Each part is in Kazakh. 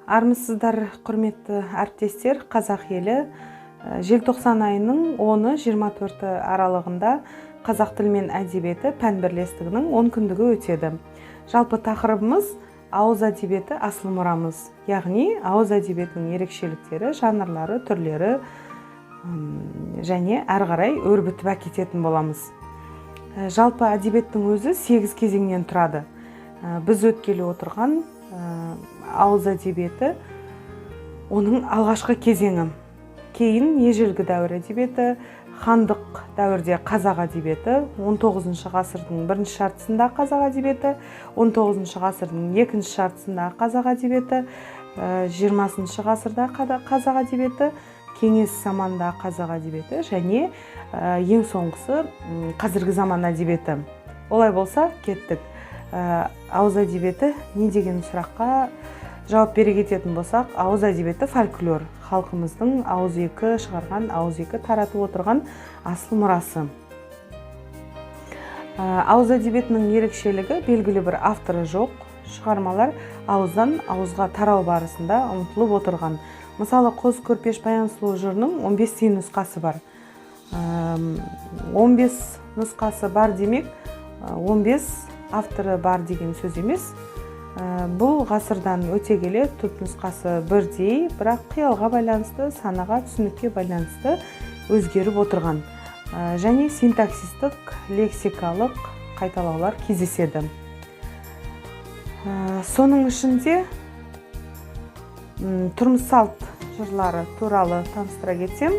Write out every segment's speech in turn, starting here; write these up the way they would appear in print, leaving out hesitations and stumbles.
Армысыздар, құрметті әріптестер, қазақ елі. Желтоқсан айының 10-24 аралығында қазақ тілі мен әдебиеті пән бірлестігінің 10 күндігі өтеді. Жалпы тақырыбымыз ауыз әдебиеті асыл мұрамыз, яғни ауыз әдебиетінің ерекшеліктері, жанрлары, түрлері және әрі қарай өрбітіп әкететін боламыз. Жалпы әдебиеттің өзі 8 кезеңнен тұрады. Біз өткелі отырған ауыз әдебиеті оның алғашқы кезеңі. Кейін ежелгі дәуір әдебиеті, хандық дәуірде қазақ әдебиеті, 19 ғасырдың бірінші жартысында қазақ әдебиеті, 19 ғасырдың екінші жартысында қазақ әдебиеті, 20 ғасырда қазақ әдебиеті, кеңес заманында қазақ әдебиеті және ең соңғысы қазіргі заман әдебиеті. Олай болса, кеттік. Ауыз әдебиеті не деген сұраққа жауап бере кететін болсақ, ауыз әдебиеті фольклор, халқымыздың ауызекі шығарған, ауызекі таратып отырған асыл мұрасы. Ауыз әдебиетінің ерекшелігі белгілі бір авторы жоқ, шығармалар ауыздан ауызға тарау барысында ұмытылып отырған. Мысалы, Қос көрпеш Баян сұлу жырының 15 тиын нұсқасы бар. 15 нұсқасы бар демек, 15 авторы бар деген сөз емес. Бұл ғасырдан өте келе түп нұсқасы бірдей, бірақ қиялға байланысты, санаға, түсінікке байланысты өзгеріп отырған. Және синтаксистік, лексикалық қайталаулар кездеседі. Соның ішінде тұрмыс салт жырлары туралы таныстыра кетсем,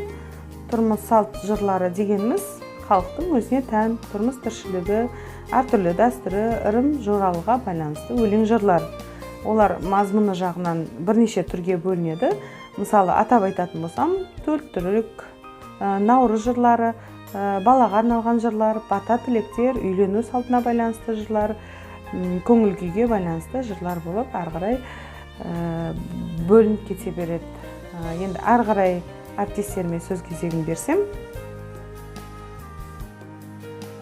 тұрмыс салт жырлары дегеніміз халықтың өзіне тән тұрмыс тіршілігі, әртүрлі дәстүрі, ырым жоралға байланысты өлең жырлар. Олар мазмұны жағынан бірнеше түрге бөлінеді. Мысалы, атап айтатын болсам, төрт түлік, наурыз жырлары, балаға арналған жырлар, бата тілектер, үйлену салтына байланысты жырлар, көңіл күйге байланысты жырлар болып әрі қарай бөлініп кете береді. Енді әрі қарай әріптестеріме сөз кезегін берсем.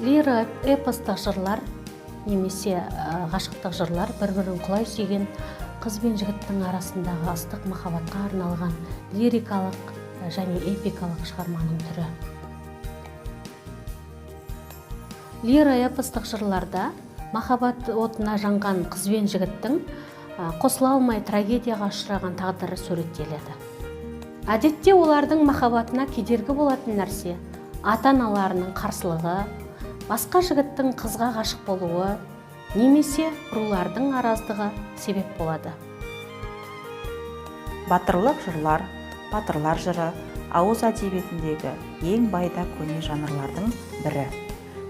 Лира эпостық жырлар немесе ғашықтық жырлар бір-бірін құлай сүйген қыз бен жігіттің арасындағы ыстық махаббатқа арналған лирикалық және эпикалық шығарманың түрі. Лира эпостық жырларда махаббат отына жанған қыз бен жігіттің қосыла алмай трагедияға ұшыраған тағдыры суреттеледі. Әдетте олардың махаббатына кедергі болатын нәрсе ата-аналарының қарсылығы, басқа жігіттің қызға ғашық болуы немесе рулардың араздығы себеп болады. Батырлық жырлар, батырлар жыры ауыз әдебиетіндегі ең бай да көне жанрлардың бірі.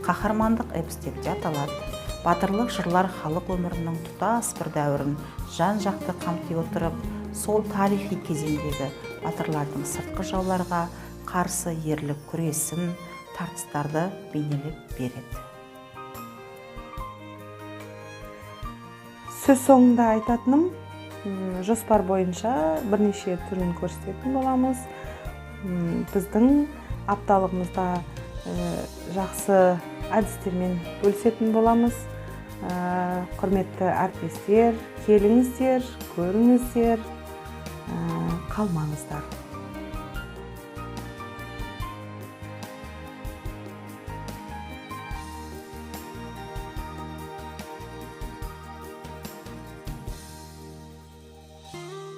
Қаһармандық эпос деп те аталады. Батырлық жырлар халық өмірінің тұтас бір дәуірін жан-жақты қамти отырып, сол тарихи кезеңдегі батырлардың сыртқы жауларға қарсы ерлік күресін, тартыстарды бейнелеп береді. Сөз соңында айтатыным, жоспар бойынша бірнеше түрін көрсететін боламыз. Біздің апталығымызда жақсы әдістермен бөлісетін боламыз. Құрметті әріптестер, келіңіздер, көріңіздер, қалмаңыздар.